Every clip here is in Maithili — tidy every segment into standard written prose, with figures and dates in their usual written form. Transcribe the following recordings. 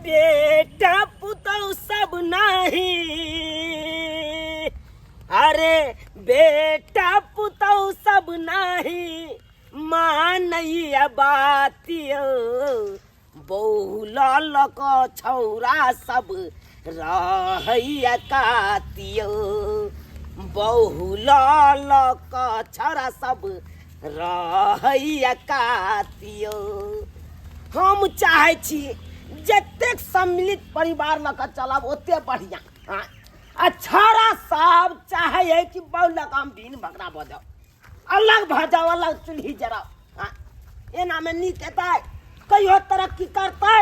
बेटा पुतौ सब नाही, अरे बेटा पुतौ सब नाही मानैया बातियो, बहु लऽ कऽ छौरा सब रहैया कातियो, बहु लऽ कऽ छौरा सब रहैया कातियो। हम चाहै छी जतेक सम्मिलित परिवार लऽ कऽ चलब ओते बढ़िआँ। आँय? आ छौड़ा सब चाहै है कि बहु लऽ कऽ हम भिन भकरा भऽ जाउ, अलग भऽ जाउ, अलग चूल्ही जराउ। आँय? एनामे नीक हेतै? कहियो तरक्की करतै?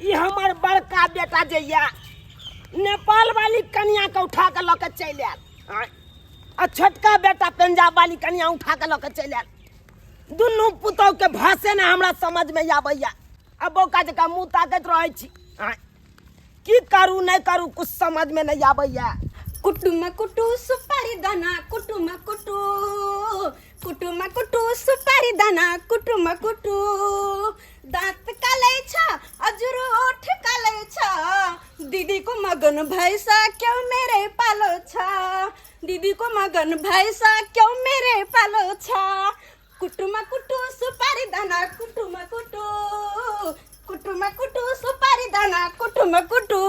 ई हमर बड़का बेटा जे यऽ नेपाल वाली कनियाके उठा कऽ लऽ कऽ चलि आयल। आँय? आ छोटका बेटा पंजाब वाली कनिया उठा कऽ लऽ कऽ चलि आयल। दुनू पुतहु के भाषे ने हमरा समझ में आबैया। आ बौका जकाँ मुँह ताकैत रहै छी। आँय, की करू नहि करू कुछ समझ में नहीं आबैया। कुटुम कुटु सुपारी दाना कुटुम कुटु, कुटुम कुटु सुपारी दाना कुटुम कुटु, दाँत कालै छ हजुर ओठ कालै छ, दिदीको मगन भैसा क्यों मेरे पालो छ, दिदीको मगन भैसा क्यों मेरे पालो छ, कुटुमा कुटु सुपारी दाना कुटुमा कुटु, कुटुमा कुटु सुपारी दाना कुटुमा कुटु।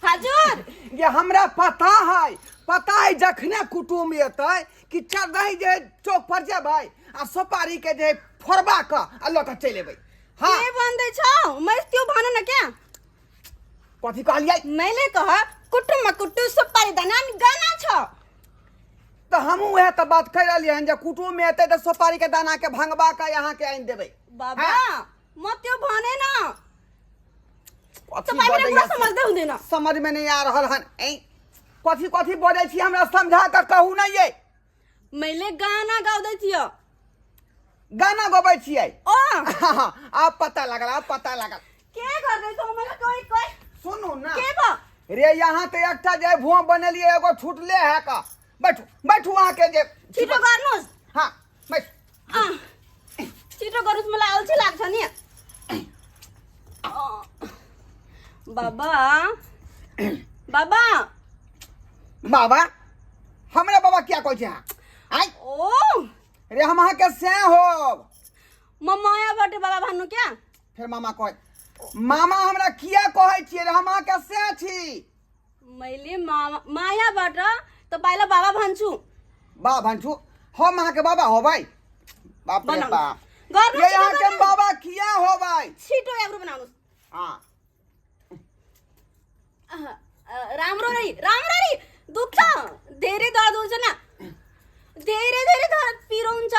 हजुर ये हमरा पता है, पता है जखने कुटुम एतै कि चढ़ै जे चौक पर जेबै आ सुपारी के जे फोड़बा क आ लऽ कऽ चलि एबै। हाँ। के भन्दै छौ? मैले त्यो भन न क्या? कथी कहलियै? मैले कह कुटुम कुटु सुपारी दाना अनि गाना छ। तऽ हमहूँ वएह तऽ बात कहि रहलियै हन जे कुटुम एतै तऽ सुपारी के दाना के भंगबा कऽ अहाँके आनि देबै। बाबा, हाँ। म त्यो भने न। कथी तपाईँ पनि बजैया? कुरा समझदै हुँदैन। समझ में नहीं आ रहल हन। ऐ कथी कथी बजै छी हमरा समझा कऽ कहू नै ये। मैले गाना गाउँदै थियो। गाना गबै छियै? ओ। आब पता लागल, आब पता लागल। के गर्दै छौ? मलाई कोही कोही। सुनू ना। के भयो? रे यहाँ तऽ एकटा जे भुआ बनेलियै एगो छुटले है का। बैठू बैठू अहाँ के जे छिटो गर्नुहोस्। हाँ बैठू। अँ, छिटो गर्नुहोस्, मलाई अल्छी लाग्छ नि। अँ, बाबा बाबा बाबा हमरा बाबा किया कहै छै अहाँ? आइ ओ रे हम अहाँ के से होब। म मायाबाट बाबा भन्नु क्या? फेर मामा कहै, मामा हमरा किया कहै छियै रे, हम अहाँ के से छी। मैले मामा मायाबाट तपाईँलाई बाबा भन्छु। बा भन्छु? हम अहाँ के बाबा होबै? बाप रे बनाउनु। बाप। गर्नु, ये छिटो अहाँ के गर्नु। बाबा किया होबै? छिटो एब्रो बनाउनुहोस्। हाँ। राम्रो रे, राम्रो रे, दुख्छ, धेरै दर्द हुन्छ न, धेरै धेरै दर्द पिरो हुन्छ।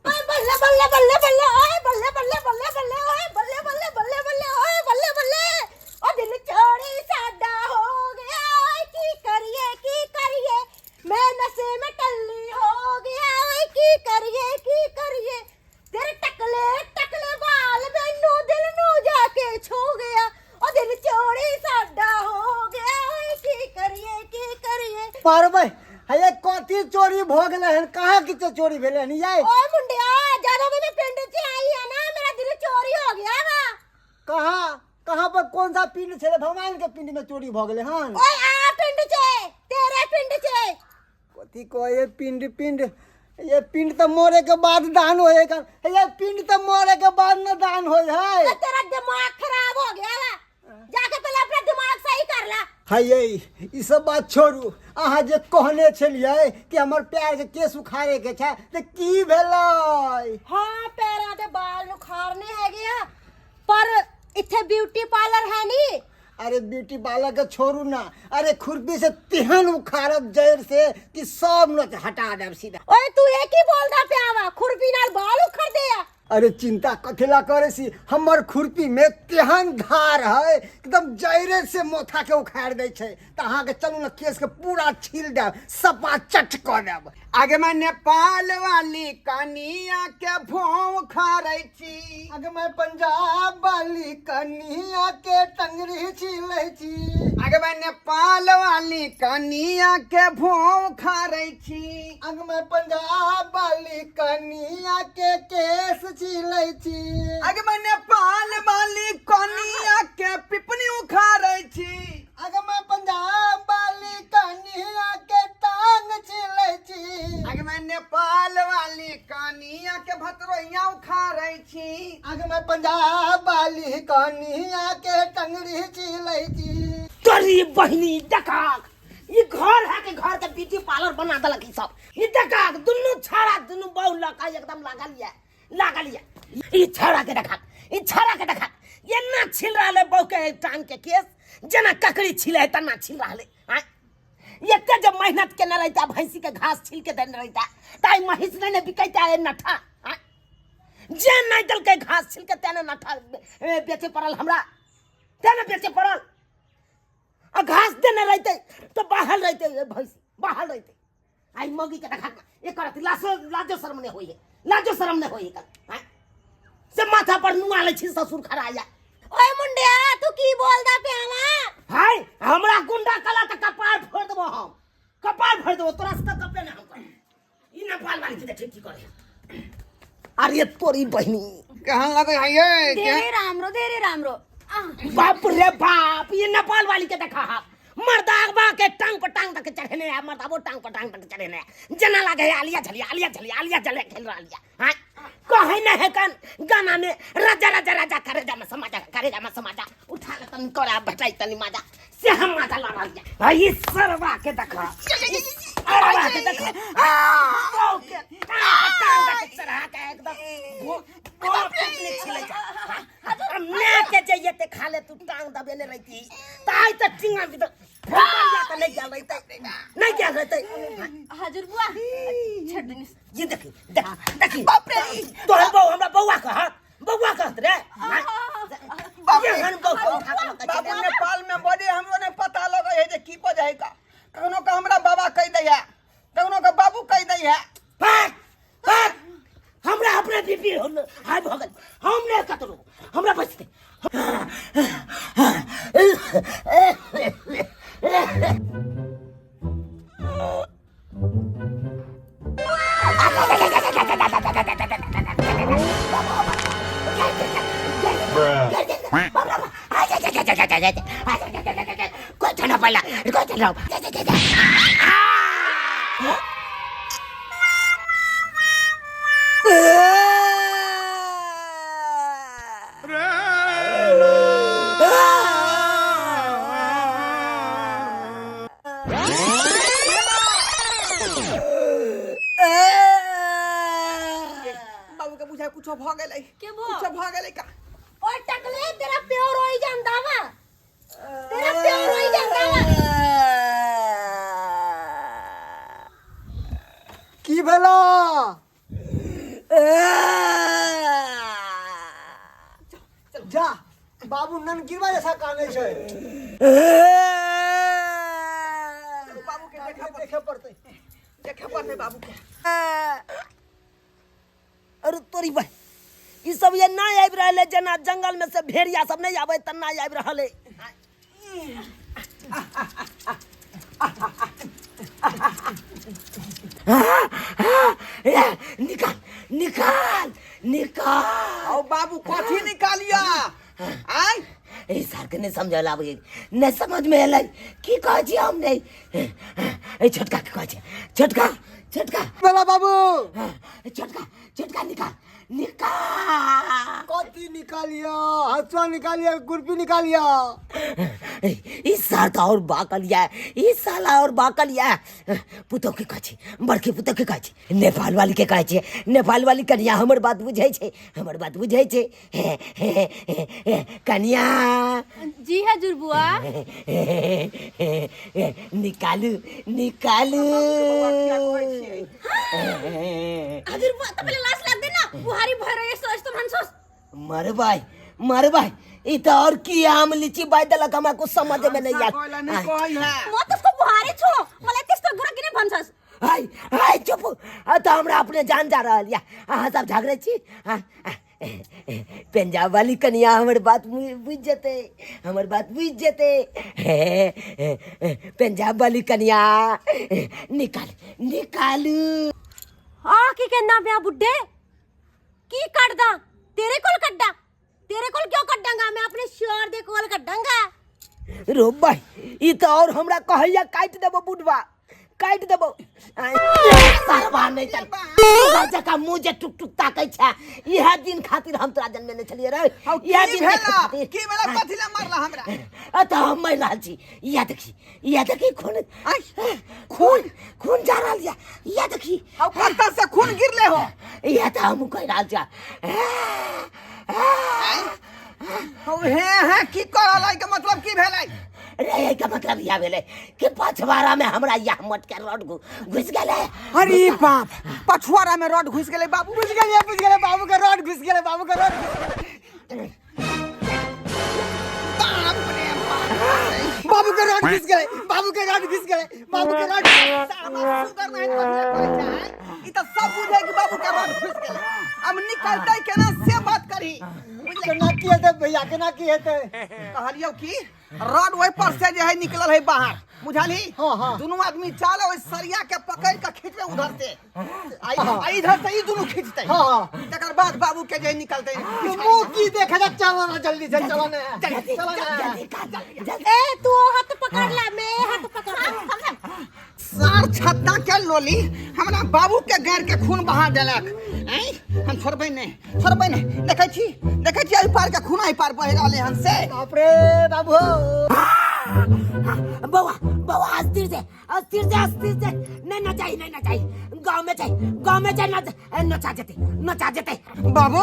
ओए, बल्ल बल्ल बल्ल बल्ल, ओए, बल्ल बल्ल बल्ल बल्ल, ओए, बल्ल बल्ल बल्ल बल्ल, ओए, बल्ल बल्ल, ओ दिल चोरी साडा हो गया, ओए, की करिए की करिए, मैं नशे में टल्ली हो गया, ओए, की करिए की करिए, तेरे टकले टकले बाल मैनू दिल नू जाके छू गया, ओ दिल चोरी साडा हो गया, ओए, की करिए की करिए। पारबै हे, कथी चोरी भ गेलै हन? कहाँ किछु चोरी भेलै हन यै? ओए मुंडिया, जब मैं पिंड च आई है ना, मेरा दिल चोरी हो गया वा। कहाँ कहाँ पर कौन सा पिंड छलै? भगवान के पिंड में चोरी भ गेलै हन? ओए आ पिंड च, तेरे पिंड च। कथी कहे पिंड पिंड? ये पिंड तो मरे के बाद दान होएगा। ये पिंड तो मरे के बाद न दान होए है। तो तेरा दिमाग खराब हो गया वा, जाके पहले अपना दिमाग सही कर ला। है ये ई सब बात छोड़ू, अहाँ जे कहने छलियै कि हमर पैर के केस उखाड़े के छै, तऽ की भेलै? हाँ, पैरां दे बाल उखाड़ने हैगे आ, पर इत्थे ब्यूटी पार्लर है नी। अरे ब्यूटी पार्लर के छोड़ू ना, अरे खुरपी से तेहन उखाड़ब जड़ से कि सब नोच हटा देब सीधा। ओए तू एक ही बोलदा पिया वा, खुरपी नाल बाल उखड़ दे आ। अरे चिंता कथिला करे सी, हमर खुरपी में तेहन धार है एकदम जड़े से मोथा के उखाड़ दै छै। तऽ अहाँके चलू ने केस के पूरा छील देब, सपा चट कऽ देब। आगे मैं नेपाल वाली कनिया के भों खारै छी। आगे मैं पंजाब वाली कनिया के टंगरी छिलै छी। आगे मैं नेपाल वाली कनिया के भों खारै छी। आगे मैं पंजाब वाली कनिया के केस छिलै छी। आगे मैं नेपाल वाली कनिया के पिपनी उखारै छी। आगे मैं पंजाब वाली कनिया के टांग छिलै छी। आगे मैं नेपाल वाली कनिया के भतरोइया उखारै छी। आगे मैं पंजाब वाली कनिया के टंगरी छिलै छी। तोरी बहिनी देखाक ई घर है के घर के ब्यूटी पार्लर बना देलक ई सब। ई देखाक दुनू छाड़ा दुनू बहु लका एकदम लागल ये, लागल ये। ई छाड़ा के देखाक, ई छाड़ा के देखाक एना छिल रहल है बहु के टांग के केस, जेना ककड़ी छिले है तना छिल रहल है। आँय? एते जब मेहनत केने रहिता, भैंसी के घास छिल के देने रहिता, ताई महींस नहि ने बिकैता ए नठा। आँय? जे नहि देलकै घास छिल के तेने नठा बेचे पड़ल हमरा, तेने बेचे पड़ल। आ घास देने रहितै तऽ बाहर रहितै ए भैंसी, बाहर रहितै। आई मौगी के देखा एकर अथी लाजो शरम नहि होइए, लाजो शरम नहि होइए एकर। आँय? से माथा पर नुआ लै छी ससुर खड़ा या। ओए मुंडिया तू की बोलदा पिया वा? हाय हमरा गुंडा कला के कपार फोड़ देबो हम, कपार फोड़ देबो तोरा से तऽ गप्पे नहि हम करब। ई नेपाल वाली के देखै की करे। अरे तोरी बहिनी केहन लगै है ये? धेरै राम्रो, धेरै राम्रो। बाप रे बाप, ये नेपाल वाली के देखा हा मर्दाबा के टांग पर टांग तक चढ़ेने है, मर्दाबो टांग पर टांग तक चढ़ेने है। जना लागे है आलिया झलिया, आलिया झलिया, आलिया झलिया खेल रहा आलिया। हाँ? कहे न है कन गाना में राजा राजा राजा करे जा में समाजा, करे जा में समाजा, उठा ले तन कोरा बटाई तनी माजा, से हम माजा ला रहा है। हाँ, ये सरवा के देखा, सरवा के देखा। ओ के टांग पर टांग तक चढ़ा के एकदम वो पिकनिक छिले जा। मैं के जाइए ते खा ले तू टांग दबेने रहती ताई त टिंगा भी त फुटबॉल या त नहीं गेल रहते, नहीं गेल रहते। हजुर बुआ छोड़ दिनुस्। ये देखी, देख, देखी। बाप रे, तोहर बहू हमरा बौआ कहत, बौआ कहत रे। बाप रे। एहन बहू के उठा के लऽ के बाबू चलि गेल। नेपाल में बड़े हमरो नहीं पता लगे है जे की बजै है का। कखनो के हमरा बाबा कहि दै है, कखनो के बाबू कहि दै है। भाग, भाग। हमरा अपने बीपी हाई भऽ गेल, हम नहि कतरो, हमरा बचतै। कोई ठंडा पड़ला, कोई ठंडा। बाबू के बुझाय कुछो भ गेलै। के भो? कुछो भ गेलै का? ओए टकले, तेरा प्यो रोई जांदा वा, तेरा प्यो रोई जांदा वा। की भेला? जा बाबू ननकीरवा जैसा कानै छै। बाबू के देखे देखे पड़तै, देखे पड़तै बाबू के। अरे तोरी भाई, ई सब ये ना आबि रहल है, जेना जंगल में से भेड़िया सब नहीं आबै तना आबि रहल है। निकाल, निकाल, निकाल। आओ बाबू कथी निकालिया? आय ए सर के नहीं समझल आबै, नहीं समझ में एलै की कहै छी हम नहीं। ए छोटका के कहै छी, छोटका, छोटका। भेला बाबू? छोटका, छोटका निकाल, निकाल। कथी निकालिया? हसुआ निकालिया, खुरपी निकालिया। ई साल तो और बाकल या, ई साला और बाकल या। पुतोह के कहै छी, बड़की पुतोह के कहै छी, नेपाल वाली के कहै छी, नेपाल वाली कनिया हमर बात बुझै छै, हमर बात बुझै छै। हे, हे, हे, हे, कनिया। जी हजुर बुआ। निकालू, निकालू। हजुर बुआ, तपाईँले लाज लाग्दैन? बुहारी भएर यस्तो यस्तो भन्छोस्? मरबाई, मरबाई, ई त और की आम लीची बाइ देलक, हमरा कुछ समझ में नहीं आयल। कहला नहीं कहै है। म त्यसको बुहारी छु, मलाई त्यस्तो कुरा किन भन्छस्? हाय हाय चुप आ तऽ हमरा अपने जान जा रहल यऽ अहाँ सब झगड़ै छी हाँ, पंजाब वाली कनिया हमर बात बुझि जेतै हमर बात बुझि जेतै पंजाब वाली कनिया निकाल निकालू आ की कहना पिया बुड्ढे की कटदा तेरे कोल कड्डा तेरे कोल क्यों कड्डांगा मैं अपने श्योर दे कोल कड्डांगा रो भाई ई तऽ और हमरा कहैया काटि देबो बुढ़वा काटि देबो सरवा नहि चल तोरा जकाँ मुँह जे टुक टुक ताकै छै इएह दिन खातिर हम तोरा जन्मेने छलियै रे हौ इएह की दिन देखै भेला खातिर की भेला कथी लए मारला हमरा आ तऽ हम मरि रहल छी इएह देखी इएह देखी खून आइ खून खून जा रहल यऽ इएह देखी हौ कतऽ से खून गिरले हो इएह तऽ हमहूँ कहि रहल छी हौ हे हे की करल के मतलब की भेलै रे के मतलब इएह भेलै कि पछवाड़ा में हमरा इएह मोटके रड घुसि गेलै। अरे बाप, पछुआरा में रड घुसि गेलै बाबू। बुझि गेलियै, बुझि गेलै, बाबू के रड घुसि गेलै, बाबू के रड घुसि गेलै। बाप रे बाप, बाबू के रड घुसि गेलै, बाबू के रड घुसि गेलै, बाबू के रड। साला सुगर नहीं कथी करै छै ई तऽ सब बुझै कि बाबू के रड घुसि गेलै। अब निकलतै केना से बात करही। केना की हेतै भैया, केना की हेतै? कहलियौ कि रड ओहि पर से जे है निकलल है बाहर, बुझलही? हाँ, हाँ। दुनू आदमी चल ओहि सरिया के पकड़ के खींचबे उधर से आ इधर से ई दुनू खींचते। हाँ, हाँ। तकर बाद बाबू के जे निकलते। तू मुंह की देखे जा, चलो ना जल्दी से, चलो ना, चलो ना। जल्दी कर, जल्दी। ए तू हाथ पकड़ ला, मैं हाथ पकड़ ला। सार छत्ता के लोली हमरा बाबू के गाड़ के खून बहा देलक। ऐं हम छोड़बै नहि, छोड़बै नहि। देखै छी, देखै छी एहि पार के खून एहि पार बहि रहलै हन से। बाप रे बाबू। बौआ बौआ, अस्थिर से, अस्थिर से, अस्थिर से। नहीं ना चाहिए, नहीं ना चाहिए, गाँव में चाहिए, गाँव में चाहिए, ना नचा जेते, नचा जेते। बाबू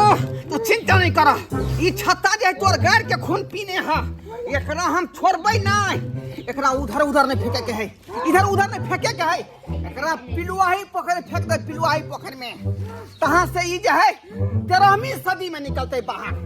तू चिंता नहीं कर, ई छत्ता जे तोर गाड़ के खून पीने हा एकरा हम छोड़बै नहि। एकरा उधर उधर नहीं फेंके के है, इधर उधर नहीं फेंके के है, एकरा पिलुआही पोखर फेंक दे, पिलुआही पोखर में। तहाँ से ई जे है 13वीं सदी में निकलते बाहर।